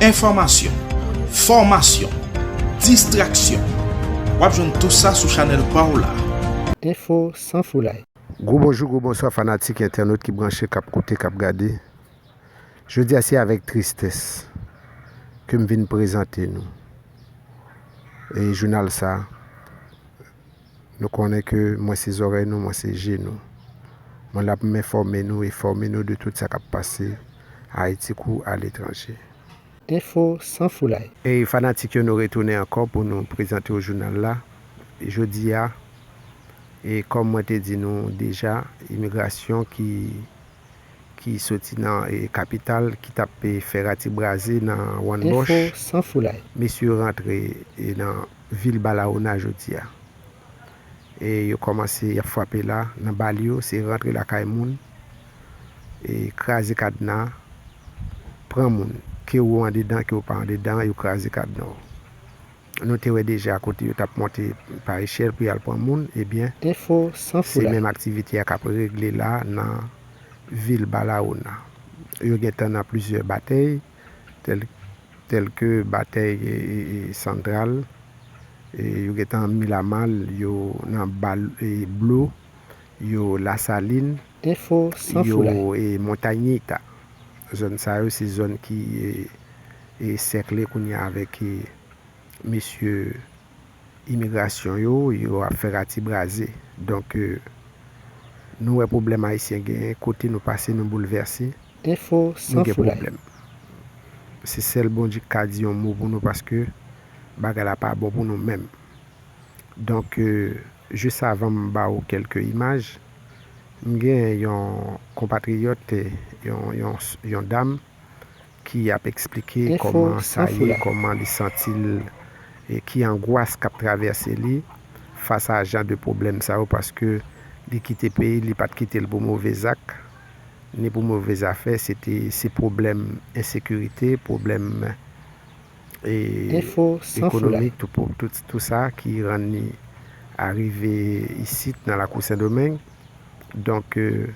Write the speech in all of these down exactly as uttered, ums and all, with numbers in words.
Enfòmasyon, fòmasyon, distraksyon, w ap jwenn tou sa sou chanèl pa w la. Enfo san foulay. Gwo bonjou, gwo bonswa fanatik entènot ki branche, k ap koute, k ap gade. Jodi a se avèk tristès ke m vin prezante nou e jounal sa. Nou konnen ke mwen se zòrèy nou, mwen se je nou. Mwen la pou m enfòme nou e fòme nou de tout sa k ap pase Ayiti kou aletranje. Enfo san foulay. E fanatik yo, nou retounen ankò pou nou prezante w jounal la. Jodi a, e kòm mwen te di nou deja, imigrasyon ki, ki soti nan, e, kapital, ki t ap, e, fè ratibraze nan Wannbòch, mesye yo rantre, e, nan vil Balaona jodi a. E yo kòmanse, y ap frape la, nan bal yo, se rantre lakay moun, e kraze kadna, pran moun. Ke ou andedan, ke ou pa andedan, yo kraze kadna w. Nou te wè deja kote yo t ap monte pa echèl pou y al pran moun, ebyen, se menm aktivite a k ap regle la nan vil Balaona. Yo gentan nan plizyè batèy, tèl, tèl ke batèy, e, e, e, Santral, e, yo gentan Milamal, yo nan Bal-, e, Blo, yo Lasalin, yo, e, Montagnita. Zòn sa yo se zòn ki, e, e, sèkle kounye a avèk, e, mesye imigrasyon yo, yo ap fè ratibraze. Donk, e, nou wè pwoblèm ayisyen genyen, kote nou pase, nou boulvèse, nou gen pwoblèm. Se sèl Bondye k ka di yon mo pou nou, paske bagay la pa bon pou nou menm. Donk, e, jis avan m ba w kèlke imaj, m gen yon konpatriyòt, e, yon, yon, yon dam, ki ap eksplike kòman sa ye, kòman li santi l, e ki angwas k ap travèse li fas a jan de pwoblèm sa yo, paske li kite peyi, li pa t kite l pou move zak, ni pou move zafè, se te, se pwoblèm ensekirite, pwoblèm, e, ekonomik, tout, tout, tout sa ki rann li arive isit nan lakou Sendomeng. Donk, e,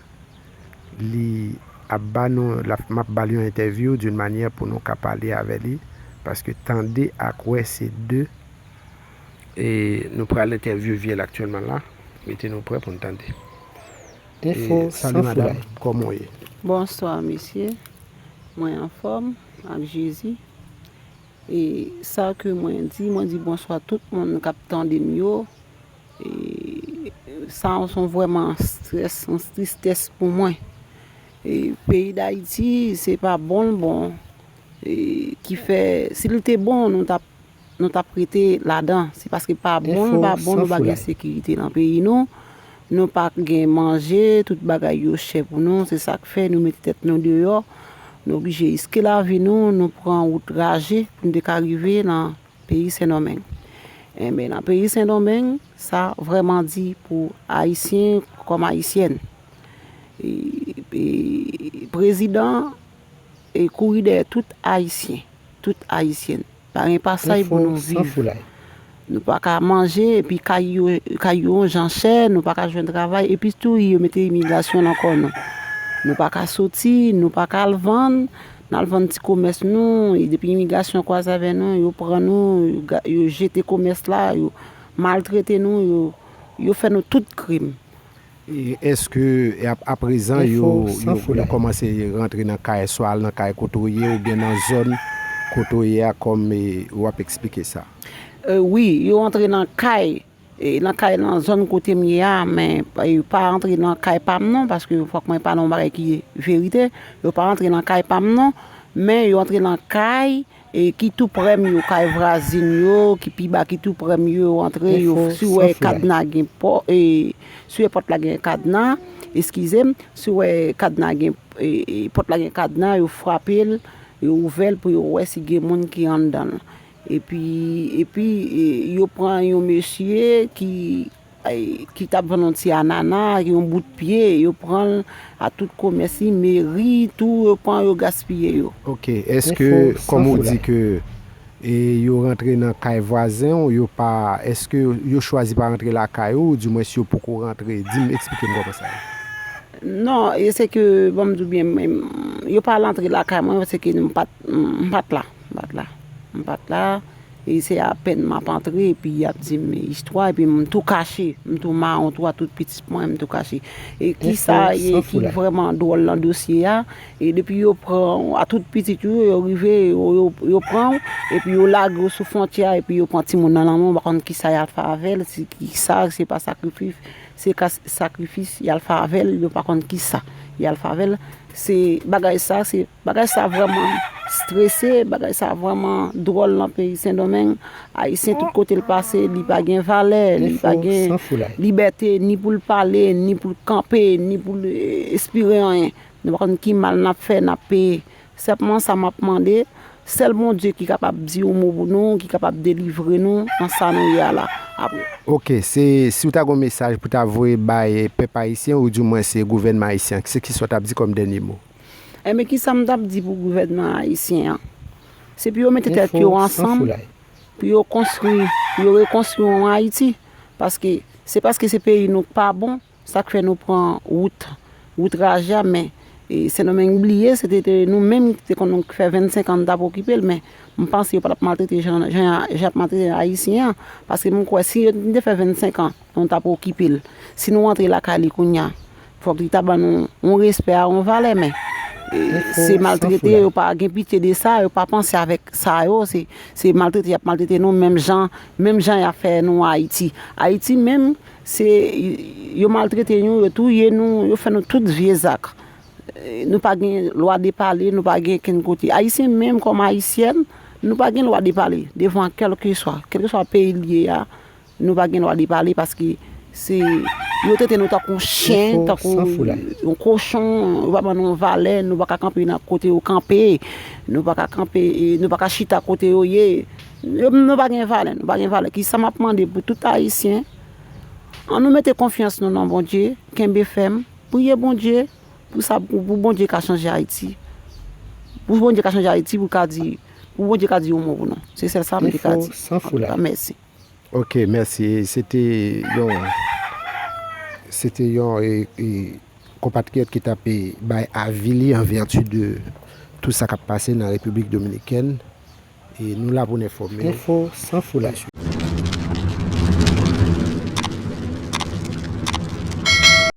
li ap ba nou, l ap, m ap ba l yon entèvyou d'une manière pou nou ka pale avè li, paske tande ak wè se de. E nou pral entèvyouve l aktyèlman la. Mete nou prè pou n tande. E, salut madame, kòman w ye? Bonswa mesye, mwen anfòm ak Jezi. E sa ke mwen di, mwen di bonswa tout moun k ap tande m yo. E sa se yon vrèman strès, yon tristès pou mwen. E peyi Dayiti, se pa bon l bon, e ki fè, si l te bon, nou t ap, nou t ap rete ladan. Se paske pa bon l pa bon, nou pa gen sekirite nan peyi nou. Nou pa gen manje, tout bagay yo chè pou nou. Se sa k fè nou mete tèt nou deyò. Nou oblije riske lavi nou, nou pran wout raje pou nou te ka rive nan peyi Sendomeng. Enben, nan peyi Sendomeng, sa vrèman di pou Ayisyen kòm Ayisyèn. E, e, prezidan e kouri dèyè tout Ayisyen, tout Ayisyèn. Pa gen pasay pou nou viv. Nou pa ka manje, epi kay yo, kay yo yon jan chè, nou pa ka jwenn travay, epi tou yo mete imigrasyon nan kò nou. Nou pa ka soti, nou pa ka al vann, n al vann ti komès nou, e depi imigrasyon kwaze avè nou, yo pran nou, yo ga-, yo jete komès la, yo maltrete nou, yo, yo fè nou tout krim. E èske, e ap-, aprezan, yo, yo, yo kòmanse rantre nan kay, swa al nan kay kote w ye, oubyen nan zòn kote w ye a, kòm, e, w ap eksplike sa? E, wi, yo antre nan kay, e, nan kay, nan zòn kote m ye a, men, e, yo pa antre nan kay pa m non, paske fòk mwen pale yon bagay ki verite, yo pa antre nan kay pa m non, men yo antre nan kay, e, ki tou prè m yo, kay vwazin yo, ki pi ba, ki tou prè m yo, yo antre, yo, si w wè kadna gen pò, e, si w wè pòt la gen kadna, eskize m, si w wè kadna gen, e, e, pòt la gen kadna, yo frape l, yo ouvè l pou yo wè si gen moun ki anndan l. Epi, epi, e, yo pran yon mesye ki, e, ki t ap vann yon ti anana, yon bout pye, yo pran l ak tout komès li, meri, tou, yo pran, yo gaspiye yo. Ok, èske, kòm ou di ke, e, yo rantre nan kay vwazen w, yo pa, èske yo chwazi pa rantre lakay ou, oudimwens yo poko rantre? Di m, eksplike m kòman sa ye. Non, e se ke, ban m di w byen, men, yo pa rantre lakay mwen, se ke m pa t, m pa t la. M pa t la. M pa t la. E se apèn m ap antre, epi y ap di m istwa, epi m tou kache. M tou mawon tou a tout pitit mwen, m tou kache. E kisa e ki vrèman dwòl nan dosye a, e depi yo pran w, a tout pitit ou yo, yo rive, yo, yo, yo pran w, epi yo lage w sou fwontyè a, epi yo pran timoun nan nan men w, m pa konn kisa y al fè avè l, si kisa, se pa sakrifis, se ka, sakrifis y al fè avè l, yo pa konn kisa y al fè avè l. Se bagay sa, se Bagay sa vrèman strese, bagay sa vrèman dwòl nan peyi Sendomeng. Ayisyen tout kote l pase, li pa gen valè, li pa gen libète, ni pou l pale, ni pou l kanpe, ni pou l espire anyen. Nou pa konn ki mal n ap fè, n ap peye. Sèlman sa m ap mande, sèl Bondye ki kapab di yon mo pou nou, ki kapab delivre nou nan sa nou ye a la. Apre. Ok, se si w ta gen yon mesaj pou ta voye bay pèp ayisyen ou di mwen se gouvènman ayisyen, se ki sa w t ap di kòm dènye mo? Enben, kisa m t ap di pou gouvènman ayisyen an? Se pou yo mete tèt yo ansanm, pou yo konstwi, pou yo rekonstwi yon Ayiti. Paske se paske se peyi nou k pa bon, sa k fè nou pran wout, wout raja, men e, Sendomeng bliye, se te, te nou menm ki te konn fè vennsenk an n t ap okipe l, men m panse yo pa t ap maltrete jan, jan, jan y ap maltrete Ayisyen an. Paske m kwè si yo te fè vennsenk an, nou t ap okipe l. Si nou antre lakay li kounye a, fòk li ta ban nou yon respè a yon valè, men e, se maltrete, yo pa gen pitye de sa, yo pa panse avèk sa yo, se, se maltrete y ap maltrete nou menm jan, menm jan y ap fè nou Ayiti. Ayiti menm, se, yo maltrete nou, yo touye nou, yo fè nou tout vye zak. E, nou pa gen lwa de pale, nou pa gen kenn kote. Ayisyen menm kòm Ayisyèn, nou pa gen lwa de pale devan kèlkeswa, kèlkeswa peyi l ye a, nou pa gen lwa de pale paske se yo trete nou tankou yon chen, tankou yon kochon, yo pa ban nou valè, nou pa ka kanpe nan kote yo kanpe, nou pa ka kanpe, e, nou pa ka chita kote yo ye. Yo, nou pa gen valè, nou pa gen valè. Kisa m ap mande pou tout Ayisyen, ann nou mete konfyans nou nan Bondye, kenbe fèm, priye Bondye, pou sa, pou, pou Bondye ka chanje Ayiti. Pou Bondye ka chanje Ayiti, pou ka di, pou Bondye ka di yon mo pou nou. Se sèl sa m te ka di. Antouka, mèsi. Ok, mèsi. Se te yon, se te yon e, e, konpatriyòt ki t ap e, bay avi li an vèti de tout sa k ap pase nan Repiblik Dominikèn. E nou la pou n enfòme. Enfo san foulay.